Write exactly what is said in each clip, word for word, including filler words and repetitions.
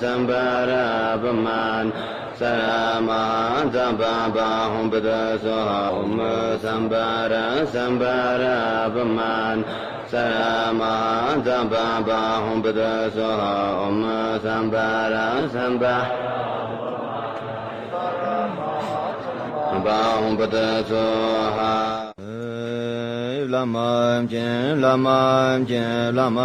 སཾ་བྷ་ར་བྷ་མ་ན། ས་ར་མ་ཧཱ་ཛཿ་བྷ་བྷ་ཧཱུྃ་བུདྡྷ་སྭཱ་ཧཱ། ཨོཾ་སཾ་བྷ་ར་སཾ་བྷ་ར་བྷ་མ་ན། ས་ར་མ་ཧཱ་ཛཿ་བྷ་བྷ་ཧཱུྃ་བུདྡྷ་སྭཱ་ཧཱ། ཨོཾ་སཾ་བྷ་ར་སཾ་བྷ་ར་བྷ་ཧཱུྃ་བུདྡྷ་སྭཱ་ཧཱ། བླ་མ་མཁྱེན། བླ་མ་མཁྱེན། བླ་མ་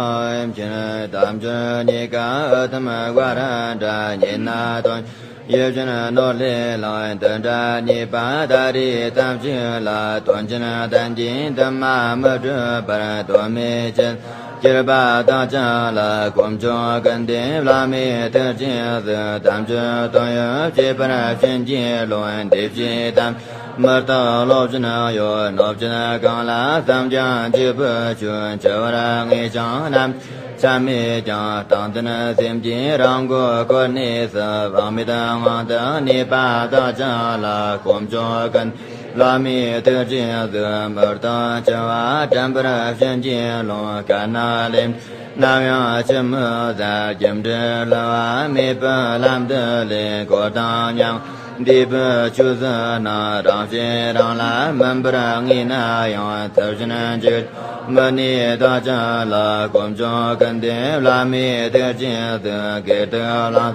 མཁྱེན། དམ་ཆོས་གཉིས་ཀ་ཨ་ཐུར་ཝ་ར་ཏྲ་ཉི་ན་དོན། ཡིད་བཞིན་ནོར་ལས་ལངས་འདི་འདྲ་རྙེད་པ། ད་རེས་ཐམས་ཅད་ལ་དོན་ཆེན་བསྟན་གྱིས་འདི་མ་མི་འགྲུབ་པར་དོན་མེད་ཕྱིར། སྐྱེས་པ་དག་ཀྱང་ལ་དཀོན་མཆོག་ཀུན་ལྡན་བླ་མའི་ཐུགས་རྗེས་གཟིགས། དམ་ཆོས་དོན་ཡོད་སྤྱད་པར་བྱིན་གྱིས་རློབས། འདི་ཕྱིར་དམ་མི་རྟག་སློབ་ཆེན་ཡོད། སློབ་ཆེན་གང་ལ་བསམ་ཀྱང་འགྲུབ་པར་ཤོག་འཆི་བར་ངེས་ཀྱང་ནམ། ཆ་མེད་ཀྱང་རྟག་འདིར་སེམས་ཀྱི་རང་མགོ་བསྐོར་ནས་སུ། དཔག་མེད་དབང་དུ་གནས་པ་དག་ཀྱང་ལ། དཀོན་མཆོག་ཀུན་བླ་མའི་ཐུགས་རྗེས་གཟིགས། མི་རྟག་འཆི་བ་དྲན་པར་བྱིན་གྱིས་རློབས། ག་ན་ལེན་ནམ་ཡང་འཆི་མི་ཟད། སྒྱུ་འཕྲུལ་བསླུ་བ་མེད་པའི་ལམ་དུ་ལེན། འཁོར་དང་མྱང་འདས་པའི་ཆོས་ཟིལ་གནང་། རང་བཞིན་རང་ལ་སྨིན་པར་ངེས་ན་ཡང་། ཚུལ་བཞིན་འཇུག་མི་ནུས་དག་ཀྱང་ལ། དཀོན་མཆོག་ཀུན་ལྡན་བླ་མའི་ཐུགས་རྗེས་གཟིགས། དགེ་སྡིག་བླང་དོར་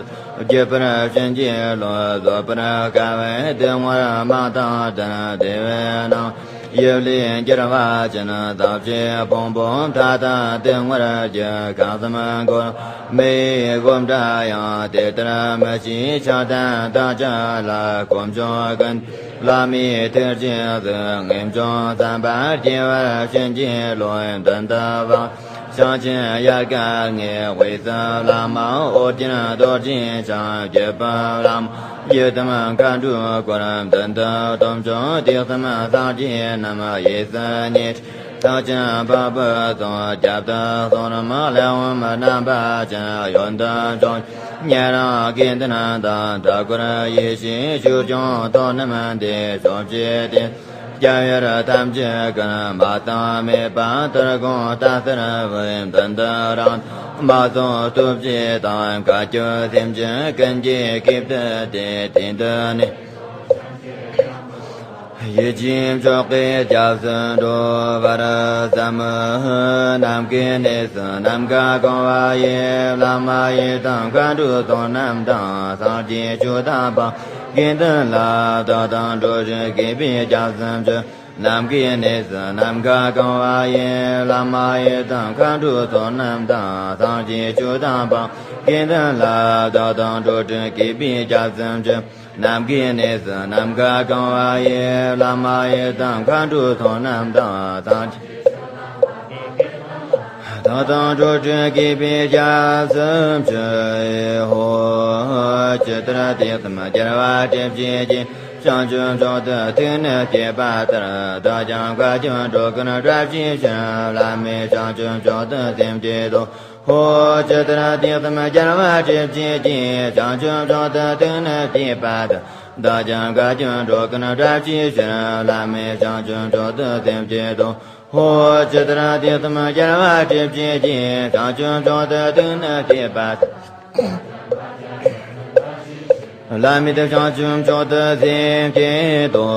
བརྗོད་པར་བྱིན་གྱིས་རློབས། བཟོད་པར་དཀའ་བའི་སྡུག་བསྔལ་མང་དང་ལྡན། བདེ་བའི་ནང་ཡིད་ལས་འགྱུར་བ་ཅན། ཟག་བཅས་ཕུང་པོ་མཐའ་དག་སྡུག་བསྔལ་གྱི། ཁམས་གསུམ་འཁོར་བའི་སྒོ་འདྲ་ཡང་། དེ་ལྟར་མི་ཤེས་ཆགས་ལྡན་དག་ཀྱང་ལ། དཀོན་མཆོག་ཀུན་བླ་མའི་ཐུགས་རྗེས་གཟིགས། ངེས་འབྱུང་བསམ་པ་སྐྱེ་བར་བྱིན་གྱིས་རློབས། མདུན་དུ་དབང་ཕྱག་ཆེན་དབྱར་ཁ་ལྔའི། དབུས་སུ་བླ་མ་ཨོ་རྒྱན་རྡོ་རྗེ་འཆང་། བརྒྱུད་པའི་བླ་མ་ཡི་དམ་མཁའ་འགྲོས་བསྐོར། མདུན་དུ་སྟོབས་འབྱུང་དུས་གསུམ་སངས་རྒྱས་རྣམས། གཡས་སུ་ཉི་ཟླ་ཐང་ཆེན་འཕགས་པའི་ཚོགས། རྒྱབ་ཏུ་གསུང་རབ་ལས་འོངས་རྣམ་པ་ཅན། གཡོན་དུ་མཆོག་ཉན་རང་དགེ་འདུན་དང་། མཐའ་འཁོར་ཡེ་ཤེས་ཆོས་སྐྱོང་ཚོགས་རྣམས་ཏེ། བཅོ་བརྒྱད་དེ་རྒྱལ་བའི་ཐམས་ཅད་ཀུན། མ་བཏང་མེད་པ་དུར་དགོངས་ལྟ་ཟེར་བའི། མདུན་དུ་རང་མ་སོགས་སྟོབས་བཅུ་དང་། བཀའ་བརྒྱུད་སེམས་ཅན་ཀུན་གྱི་སྐུ་སྟོད་དེ། དེ་འདི་ནི་ཡིད་ཀྱི་མཆོག་གི་སྐྱབས་སུ་འགྲོ་བར་བསམ། ནམ་མཁའི་གནས་སུ་ནམ་མཁའ་གང་བ་ཡི། བླ་མ་ཡི་དམ་མཁའ་འགྲོའི་ཚོགས་རྣམས་དང་། སངས་རྒྱས་ཆོས་དང་དཔལ་དགེ་འདུན་ལ། བདག་དང་འགྲོ་རིགས་དགེ་བའི་སྐྱབས་སུ་མཆི། ནམ་མཁའི་གནས་སུ་ནམ་མཁའ་གང་བ་ཡི། བླ་མ་ཡི་དམ་མཁའ་འགྲོའི་ཚོགས་རྣམས་དང་། སངས་རྒྱས་ཆོས་དང་དཔལ་དགེ་འདུན་ལ། བདག་དང་འགྲོ་རིགས་དགེ་བའི་སྐྱབས་སུ་མཆི། ནམ་མཁའི་གནས་སུ་ནམ་མཁའ་གང་བ་ཡི། བླ་མ་ཡི་དམ་མཁའ་འགྲོའི་ཚོགས་རྣམས་དང་། སངས་རྒྱས་བདག་དང་འགྲོ་རིགས་དགེ་བའི་སྐྱབས་སུ་མཆི། ཧོ། ཇི་ལྟར་དུས་གསུམ་རྒྱལ་བ་སྲས་བཅས་ཀྱིས། བྱང་ཆུབ་མཆོག་ཏུ་ཐུགས་ནི་བསྐྱེད་པ་ལྟར། བདག་ཀྱང་བཀའ་བརྒྱུད་འགྲོ་ཀུན་བཀྲ་ཤིས་ཤིང་། བླ་མེད་བྱང་ཆུབ་མཆོག་ཏུ་སེམས་བསྐྱེད་དོ། ཧོ། ཇི་ལྟར་དུས་གསུམ་རྒྱལ་བ་སྲས་བཅས་ཀྱིས། བྱང་ཆུབ་མཆོག་ཏུ་ཐུགས་ནི་བསྐྱེད་པ་ལྟར། བདག་ཀྱང་བཀའ་བརྒྱུད་འགྲོ་ཀུན་བཀྲ་ཤིས་ཤིང་། བླ་མེད་བྱང་ཆུབ་མཆོག་ཏུ་སེམས་བསྐྱེད་དོ། ཧོ། ཇི་ལྟར་དུས་གསུམ་རྒྱལ་བ་སྲས་བཅས་ཀྱིས། བྱང་ཆུབ་མཆོག་ཏུ་ཐུགས་ནི་བསྐྱེད་པ་ལྟར། བླ་མེད་བྱང་ཆུབ་མཆོག་ཏུ་སེམས་བསྐྱེད་དོ།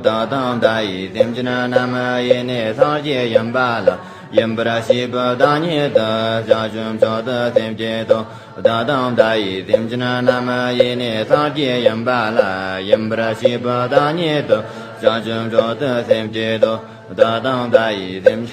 བདག་དང་བདག་ཡི་སེམས་ཅན་རྣམས། ཡེ་ནས་སངས་རྒྱས་ཡིན་པ་ལ། ཡིན་པར་ཤེས་པའི་བདག་ཉིད་དུ། བྱང་ཆུབ་མཆོག་ཏུ་སེམས་བསྐྱེད་དོ། བདག་དང་བདག་ཡི་སེམས་ཅན་རྣམས། ཡེ་ནས་སངས་རྒྱས་ཡིན་པ་ལ། ཡིན་པར་ཤེས་པའི་བདག་ཉིད་དུ། བྱང་ཆུབ་མཆོག་ཏུ་སེམས་བསྐྱེད་དོ། བདག་དང་བདག་ཡི་སེམས་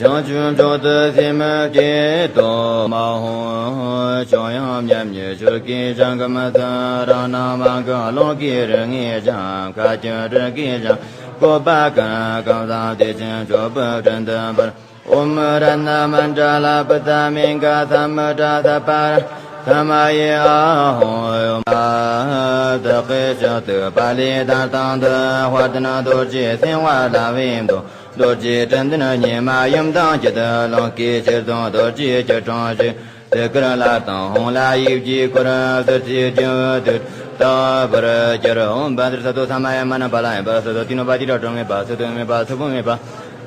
བྱང་ཆུབ་མཆོག་ཏུ་སེམས་བསྐྱེད་དོ། མ་ཧོ། ཁྱོད་ཡང་མཉམ་ཉིད་ཆོས་ཀྱི་ཞིང་ཁམས་སུ། རང་སྣང་མ་འགགས་ཀློང་གི་རིག་ངེས་ཀྱང་། མཁའ་སྤྱོད་སྤྲིན་གྱི་ཞིང་བཀོད་པ་ཀུན། ཀུན་བཟང་བདེ་ཆེན་སྤྱོད་པའི་སྤྲིན་དུ་འབར། ཨོཾ་རཏྣ་མཎྜ་ལ་པུ་ཏ་མིང་ག་ས་མུ་དྲ་ས་པ་ར་ས་མ་ཡེ་ཨ་ཧོ། ཡོ་མ་བདག་གི་ཕྱག་ཏུ་པཱ་ལི་དར་དང་དུ། དཔལ་ལྡན་རྡོ་རྗེ་སེམས་དཔའ་བླ་བའི་མདོག་རྡོ་རྗེ་སྤྲིན་ལྡན་ཉི་མ་ཡུམ་དང་བཅས། ཀློང་གི་ཤེལ་ཟུང་རྡོ་རྗེ་སྐྱིལ་ཀྲུང་བཞུགས། ཐུགས་ཀར་ལྷ་དང་ཧཱུྃ་ལ་དབྱིབས་ཀྱིས་བསྐོར། ཟུར་ཕྱོགས་རྒྱལ་བུ་དུས་རྟག་པར་གྱུར། ཨོཾ་བཛྲ་སཏྭ་ས་མ་ཡ་མ་ན་པཱ་ལ་ཡ་བཛྲ་སཏྭ་ཏི་ནུ་པ་ཏི་ར་གྲངས་མེད་པ་ཚུལ་དུ་མེད་པ་ཚུལ་ཁོམ་མེད་པ།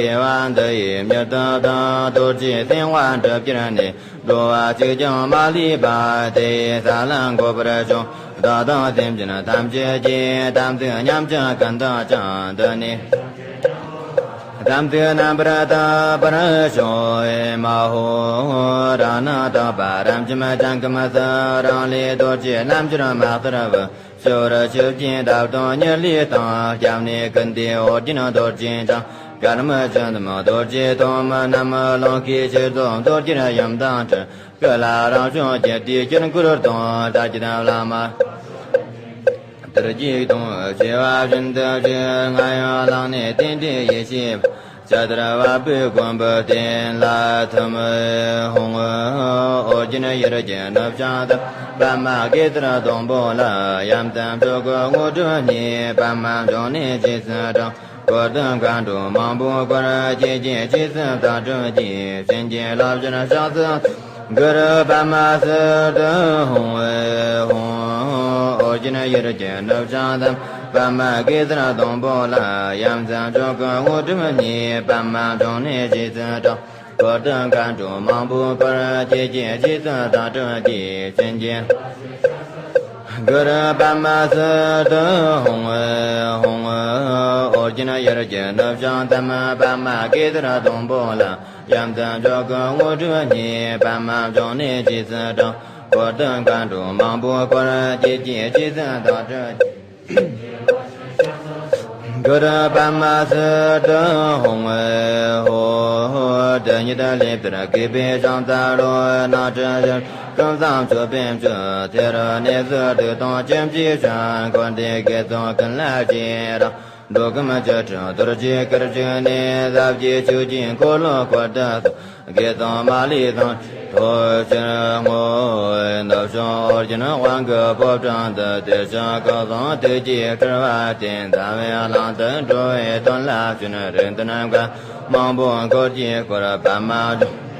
དགེ་བ་འདི་ཡིས་མྱུར་དུ་བདག། རྡོ་རྗེ་སེམས་དཔའ་འགྲུབ་གྱུར་ནས། འགྲོ་བ་གཅིག་ཀྱང་མ་ལུས་པ། དེ་ཡི་ས་ལ་འགོད་པར་ཤོག་བདག་དང་སེམས་ཅན་ཐམས་ཅད་ཀྱི། དམ་ཚིག་ཉམས་ཀྱི་ཀུན་ཏུ་ཀྱང་། འདི་ནི་དམ་ཚིག་རྣམ་པར་དག་པར་ཤོག་ཨེ་མ་ཧོ། རང་སྣང་དག་པ་རབ་འབྱམས་བྱང་ཁམས་སུ། རང་ལས་རྡོ་རྗེ་རྣམ་འབྱོར་མ་ལྟར་བུ། ཞབས་ཀྱི་ཆུ་སྐྱེས་འདབ་དང་ཉི་ཟླའི་སྟེང་། སྐྱབས་གནས་ཀུན་འདུས་ཨོ་རྒྱན་རྡོ་རྗེ་འཆང་། དཀར་མོ་ཆུ་འཛོམས་རྡོ་རྗེ་ཐོགས་མེད་བསྣམས། ཀློང་གི་ཆུ་འཛོམས་རྡོ་རྗེར་ཡུམ་དང་འཁྲིལ། སྐུ་ལ་རང་བྱུང་རྒྱལ་དུས་དཀྱིལ་འཁོར་སྟོང་། ལྷ་ཀྱི་དམ་ལ་མ་དར་གྱི་དོང་། བྱེ་བ་བཞིན་དུ་བཞུགས། སྔར་ཡང་ལངས་ནས་རྟེན་འབྲེལ་ཡེ་ཤེས་པ། ཇ་དར་བ་སྤུའི་གོང་བུ་སྟེང་ལ་ཐིམ། ཧཱུྃ། ཨོ་རྒྱན་ཡུལ་གྱི་ནུབ་བྱང་དུ། པདྨ་གེ་སར་སྡོང་པོ་ལ། ཡ་མཚན་མཆོག་གི་དངོས་གྲུབ་བརྙེས། པདྨ་འབྱུང་གནས་རྗེས་སུ་འབྲང་། འཁོར་དང་མཁའ་འགྲོ་མང་པོས་བསྐོར། སྐྱེ་རྒྱུ་རྗེས་སུ་བདག་སྒྲུབ་ཀྱིས། བྱིན་གྱིས་བརླབ་ཕྱིར་ཕྱག་འཚལ། གུ་རུ་པདྨ་སིདྡྷི་ཧཱུྃ། ཧཱུྃ། ཨོ་རྒྱན་ཡུལ་གྱི་ནུབ་བྱང་དུ། པདྨ་གེ་སར་སྡོང་པོ་ལ། ཡ་མཚན་མཆོག་གི་དངོས་གྲུབ་བརྙེས། པདྨ་འབྱུང་གནས་རྗེས་སུ་འབྲང་། འཁོར་དང་མཁའ་འགྲོ་མང་པོས་བསྐོར། སྐྱེ་རྒྱུ་རྗེས་སུ་བདག་སྒྲུབ་ཀྱིས། བྱིན་གྱིས། གུ་རུ་པདྨ་སིདྡྷི་ཧཱུྃ། ཧཱུྃ། ཨོ་རྒྱན་ཡུལ་གྱི་ནུབ་བྱང་དུ། པདྨ་གེ་སར་སྡོང་པོ་ལ། ཡ་མཚན་མཆོག་གི་དངོས་གྲུབ་བརྙེས། པདྨ་འབྱུང་གནས་རྗེས་སུ་འབྲང་། འཁོར་དང་མཁའ་འགྲོ་མང་པོས་བསྐོར། སྐྱེ་རྒྱུ་རྗེས་སུ་བདག་སྒྲུབ་ཀྱིས། གུ་རུ་པདྨ་སིདྡྷི་ཧཱུྃ། ཧོ། དེ་ཉིད་ལེགས་པར་བསྐོས་པའི་ཤིང་རྟ་རོ། ནགས་ཁྲོད་ཀུན་བཟང་མཆོད་པའི་མཆོག་དེ་རུ་གནས་སུ་བདུད་དང་ཁྱིམ་གྱི་ཆོས། འཁོར་འདས་དགེ་ཚོགས་ཀུན་ལ་སྤྱི་རང་། འགྲོ་ཀུན་ཅི་འཁྲུགས་རྡོ་རྗེའི་གུར་ཞུགས་ནས། ཟབ་རྒྱས་ཆོས་ཀྱི་འཁོར་ལོ་བསྐོར་དུ་གསོལ། དགེ་དང་མ་ལུས་ཟུང་འཇུག་ཐོབ་ཕྱིར་བསྔོ། ནུབ་བྱང་ཨོ་རྒྱན་དབང་གི་ཕོ་བྲང་དུ། དེ་ཕྱོགས་ཀུན་བཟང་དུས་ཀྱི་སྤྲུལ་པ་སྟེ། འཛམ་བུའི་གླིང་དུ་འགྲོ་བའི་དོན་ལ་བྱོན། རིགས་མཐུན་མཁའ་མང་པོ་འཁོར་གྱིས་བསྐོར། པདྨ་འབྱུང་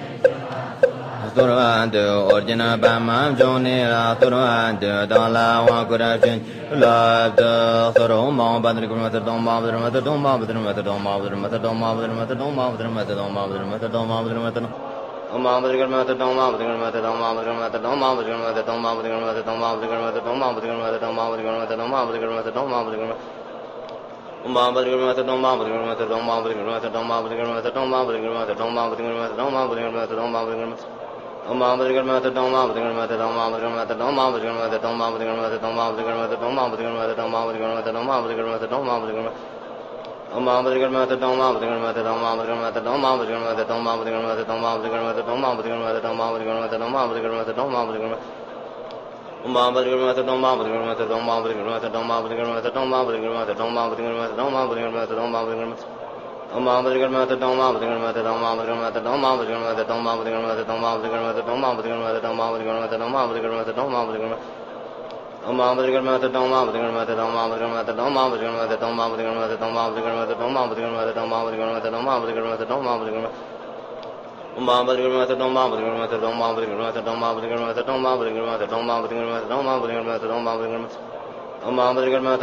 གསོལ་བ་འདེབས། ཨོ་རྒྱན་པདྨ་འབྱུང་གནས་ལ་གསོལ་བ་འདེབས། བདག་ལ་དབང་བསྐུར་བྱིན་གྱིས་བརླབ་ཏུ་གསོལ། ཨོཾ་མ་འོངས་པ་འདིར་གུ་རུ་མ་སུ་དང་མ་བུ་དུར་མ་སུ་དང་མ་བུ་དུར་མ་སུ་དང་མ་བུ་དུར་མ་སུ་དང་མ་བུ་དུར་མ་སུ་དང་མ་བུ་དུར་མ་སུ་དང་མ་བུ་དུར་མ་སུ་དང་མ་བུ་དུར་མ་སུ་དང་། ཨོཾ་མ་འོངས་པ་འདིར་གུ་རུ་མ་སུ་དང་མ་བུ་དུར་མ་སུ་དང་མ་བུ་དུར་མ་སུ་དང་མ་བུ་དུར་མ་སུ་དང་མ་བུ་དུར་མ་སུ་དང་མ་བུ་དུར་མ་སུ་དང་མ་བུ་དུར་མ་སུ་དང་མ་བུ་དུར་མ། Om Mani Padme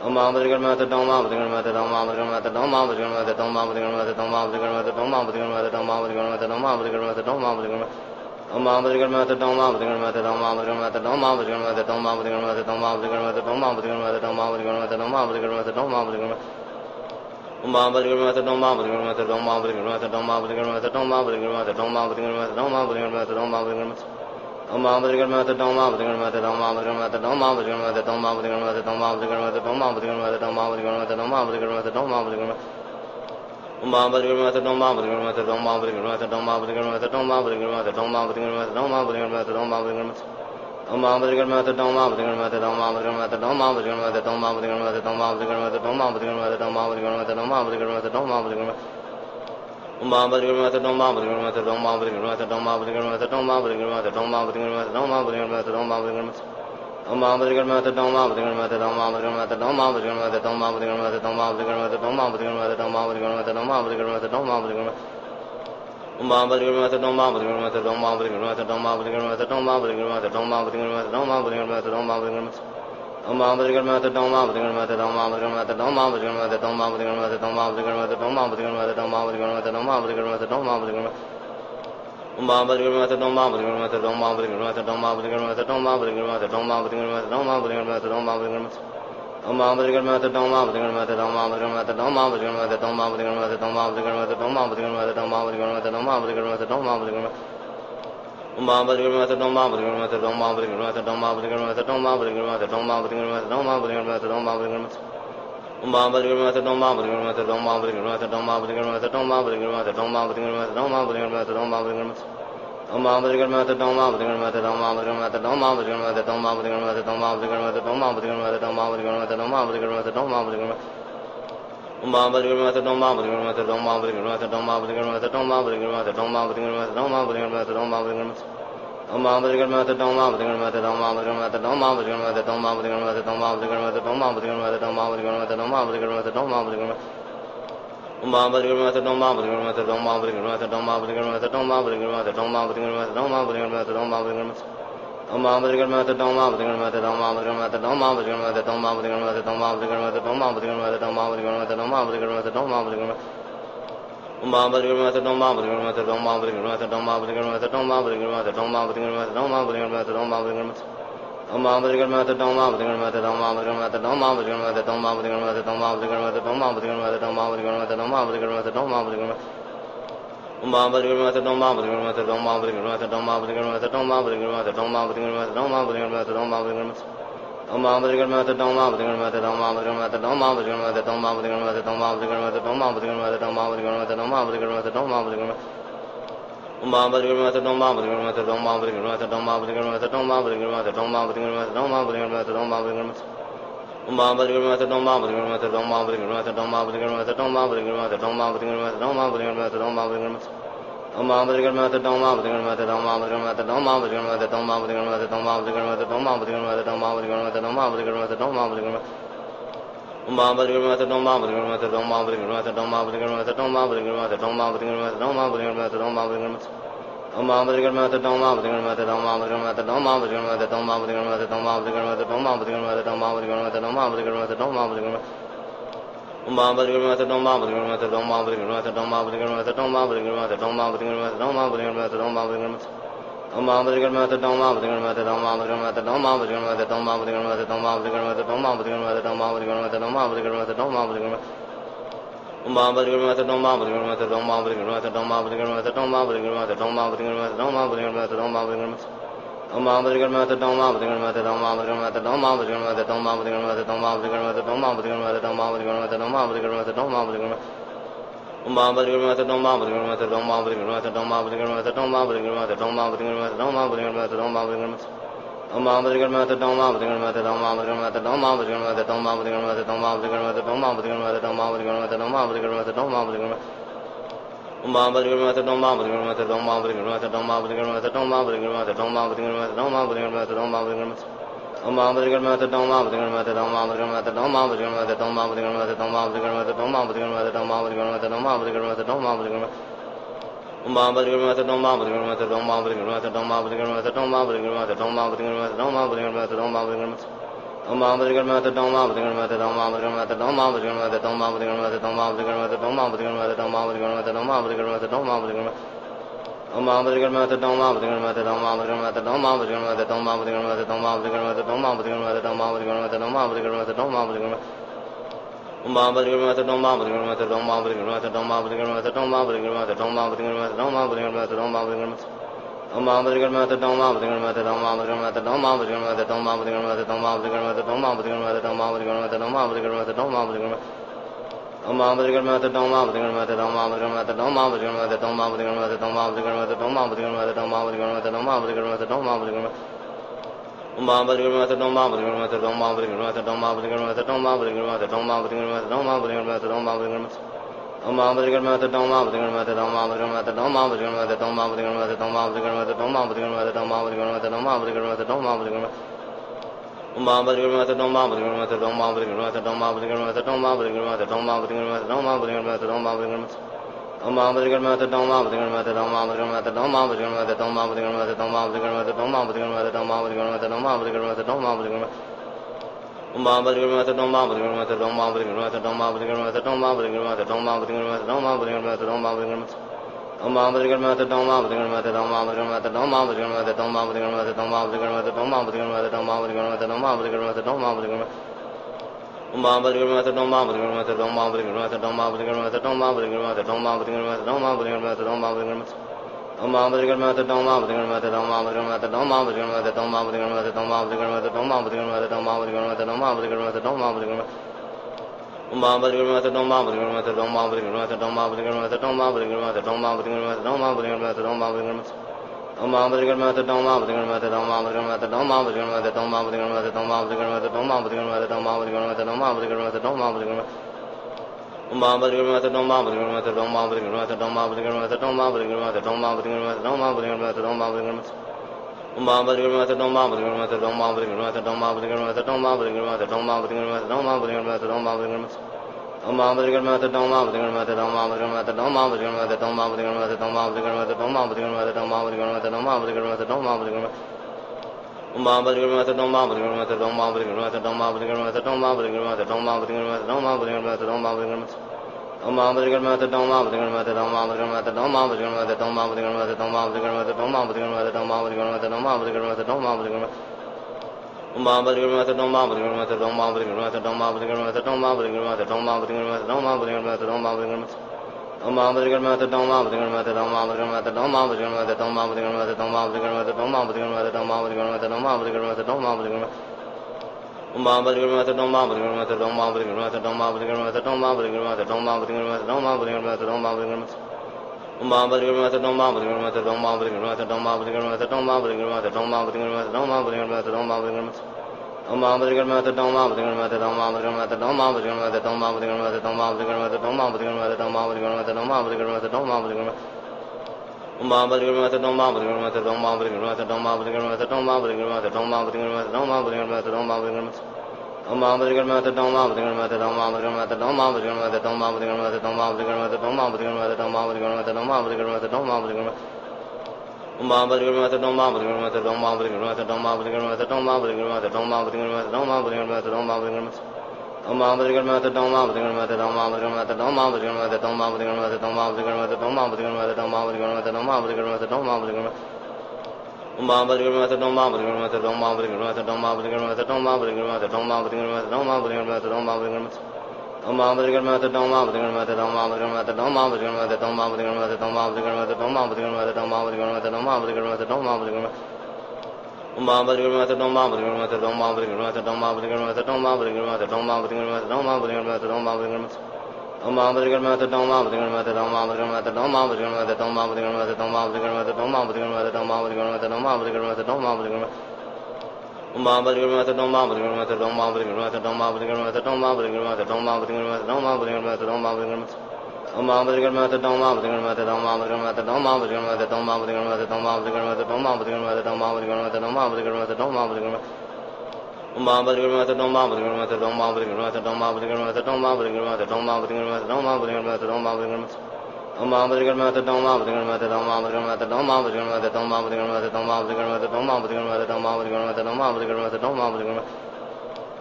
Hum. Om Mani Padme Hum.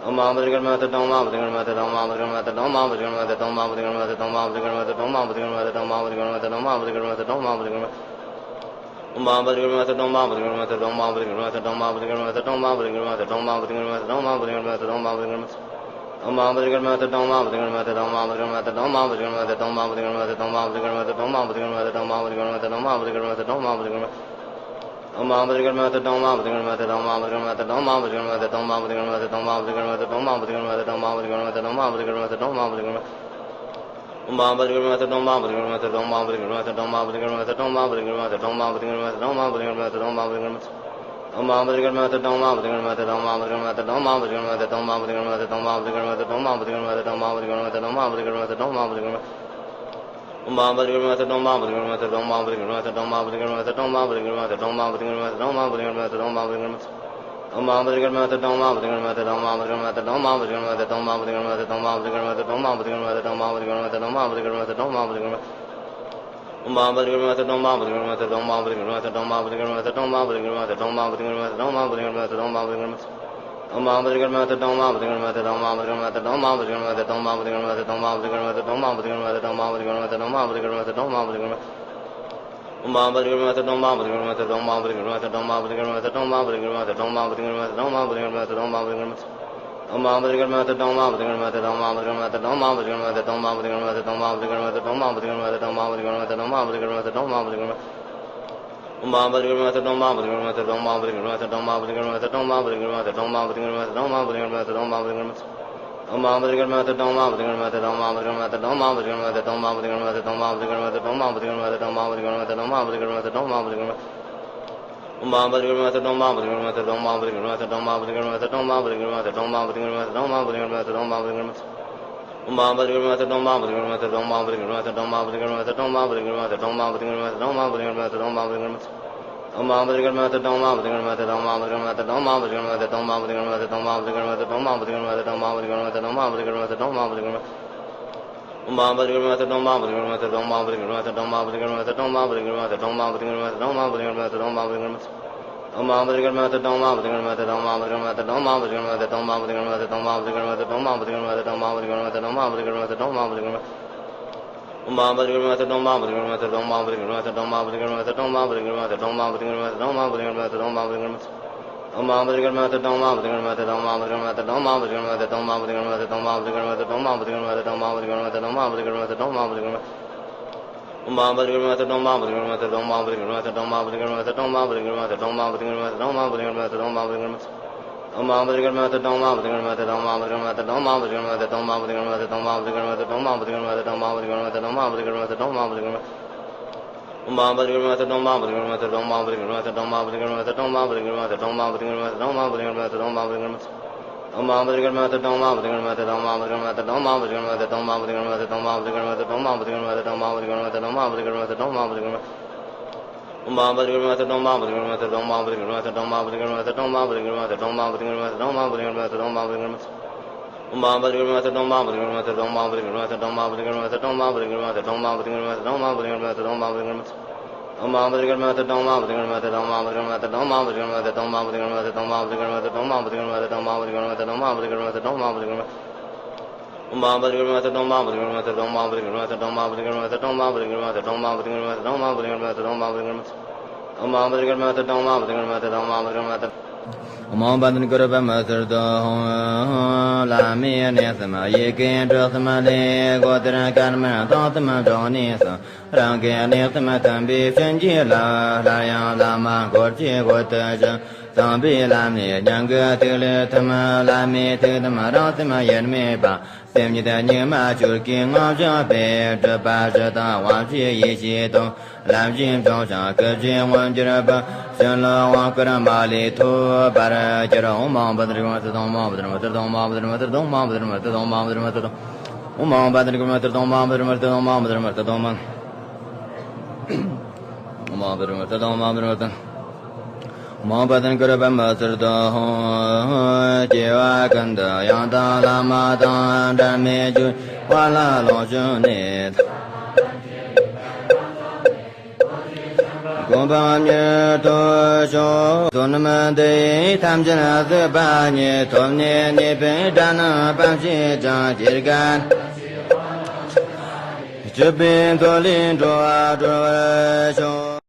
མང་པ་དང་གུ་རུ་པདྨ་ཟེར་དུ་ཧོང་། བླ་མའི་གནས་གསུམ་ཡི་གེ་འབྲུ་གསུམ་ལས། སྒོ་གཏེར་དཀར་དམར་དྭངས་གསུམ་འབྱུང་གནས་སུ། རང་གི་གནས་གསུམ་མཐུན་པའི་བྱིན་གྱིས་རློབས། སླར་ཡང་བླ་མ་འཁོར་གྱི་འོག་ཏུ་བཞུགས། གཙང་པའི་བླ་མའི་སྙན་བརྒྱུད་ཐིག་ལེ་ཐིམ། བླ་མའི་ཐུགས་དམ་རང་སེམས་དབྱེར་མེད་པ། སེམས་ཉིད་གཉུག་མ་ཆོས་སྐུའི་ངང་བཞག་པས། སྒྲུབ་པ་སྤྱི་དང་དབང་བྱེད་ཡེ་ཤེས་དང་། ལམ་བཞི་འབྱུང་བྱ་སྐུ་བཞི་མངོན་གྱུར་པ། བྱིན་རླབས་དབང་བསྐུར་མ་ལུས་ཐོབ་པར་གྱུར། ཨོཾ་མང་པ་དང་གུ་རུ་པདྨ་ཟེར་དུ་ཧོང་། མང་པ་དང་གུ་རུ་པདྨ་ཟེར་དུ་ཧོང་། མང་པ་དང་གུ་རུ་པདྨ་ཟེར་དུ་ཧོང་། མང་པ་དང་གུ་རུ་པདྨ་ཟེར་དུ་ཧོང་། ཨོཾ་མང་པ་དང་གུ་རུ་པདྨ་ཟེར་དུ་ཧོང་། མང་པ་དང་གུ་རུ་པདྨ་ཟེར་དུ་ཧོང་། མང་པ་དང་གུ་རུ་པདྨ་ཟེར་དུ་ཧོང་། མང་པ་དང་གུ་རུ་པདྨ་ཟེར་དུ་ཧོང་། མང་པ་དང་གུ་རུ་པདྨ་ཟེར་དུ་ཧོང་། མང་པ་དང་གུ་རུ་པདྨ་ཟེར་དུ་ཧོང་། སྐྱེ་བ་ཀུན་ཏུ་ཡང་དག་བླ་མ་དང་། འབྲལ་མེད་རྒྱུ་བ་ལ་ལོངས་སྤྱོད་ནས། གོ་འཕང་མྱུར་ཐོབ་ཤོག། བསོད་ནམས་འདི་ཡིས་ཐམས་ཅད་གཟིགས་པ་ཉིད། ཐོབ་ནས་ཉེས་པའི་དགྲ་རྣམས་ཕམ་བྱས་ཀྱང་། སྐྱེ་རྒ་སྤྱོད་པའི་མཐོ་ལས་འགྲོ་བ་སྒྲོལ་བར་ཤོག།